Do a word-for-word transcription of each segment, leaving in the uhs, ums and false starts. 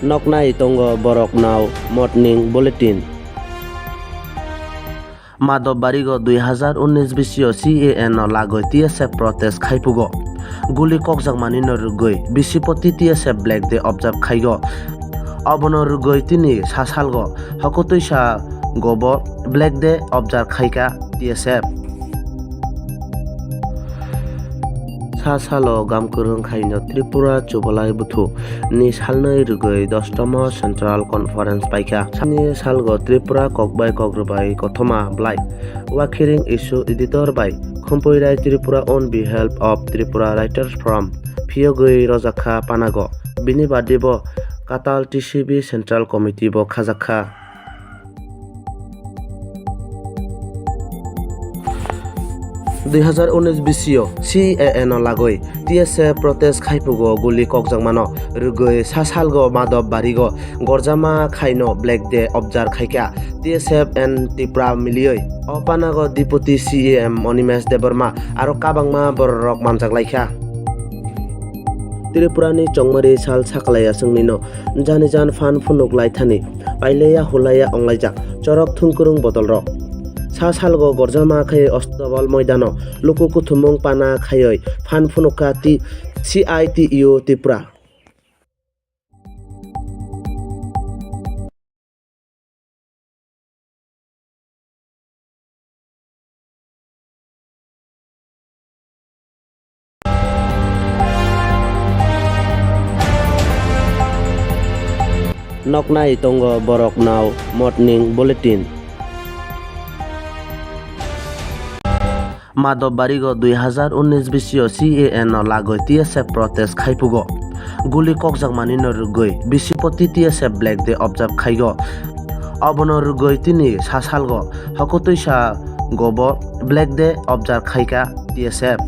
Noknai tongo borok now morning bulletin. Madhobarigo dui hazar unnish bisio C A A no lagoi T S F protest khaipugo. Guli kokjakmani no rwgwi bisipoti T S F Black Day observe khaigo. Obono rwgwi tini sasalgo hokotwisa gobo Black Day observe khaika T S F. Sa salo gam kwrwng khaino Tripura chubalai buthu ni salnwi rwgwi dostomo Central Conference paikha. Sani salgo Tripura kokbai kokrwbai kothoma blai Wakhiring Issue Editor bai Khumpui Rai Tripura on behalf of Tripura Writers Forum phiyogwi rojakha panago. Bini badibo katal T C B Central Committee bo khajakha. Dui hazar unnish bisio C A A no lagoi T S F protest khaipugo guli kokjakmano rwgwi sasalgo Madhobarigo gorjama khaino Black Day observe khaika T S F and Tipra milioi. O panago Deputy C E M Animesh Debbarma aro kabangma bororok manjaklaikha. Tripurani chongmari sal sakalai aswknino jani jan phan phunuk lai thani paileya hulaiya onglaijak chorok thungkwrwng bodolrok. Sa salgo gorjama khai Ostobal moidano luku kuthumung pana khaioi phan phunukha ti C I T U Tripura. Noknai tongo borok now morning bulletin. Madhobarigo dui hazar unnish bisio C A A no lagoi T S F protest khaipugo. Guli kokjakmani no rwgwi bisipoti T S F Black Day observe khaigo. Obono rwgwi tini sasalgo hokotwisa gobo Black Day observe khaika T S F.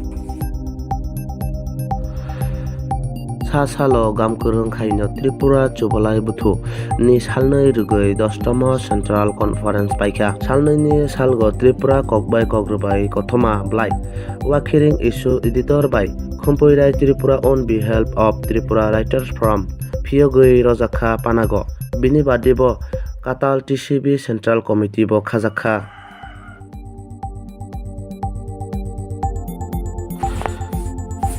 Sa salo gam kwrwng khaino Tripura chubalai buthu ni salnwi rwgwi dostomo Central Conference paikha. Salnwini salgo Tripura kokbai kokrwbai kothoma blai Wakhiring Issue Editor bai Khumpui Rai Tripura on behalf of Tripura Writers Forum phiyogwi rojakha panago. Bini badibo katal T C B Central Committee bo khajakha.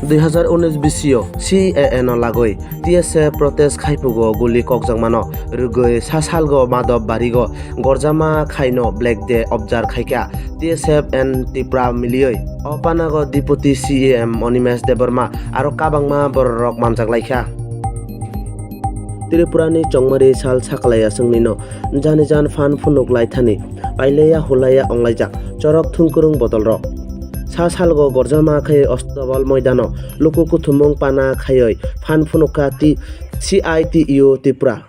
Dui hazar unnish bisio C A A no lagoi T S F protest khaipugo guli kokjakmano rwgwi sasalgo Madhobarigo gorjama khaino Black Day observe khaika T S F and Tipra milioi. O panago Deputy C E M Animesh Debbarma aro kabangma bororok manjaklaikha. Tripurani chongmari sal sakalai aswknino jani jan phan phunuk lai thani paileya hulaiya onglaijak chorok thungkwrwng bodolrok. Sa salgo gorjama khai Ostobal moidano luku kuthumung pana khaioi phan phunukha ti C I T U Tripura.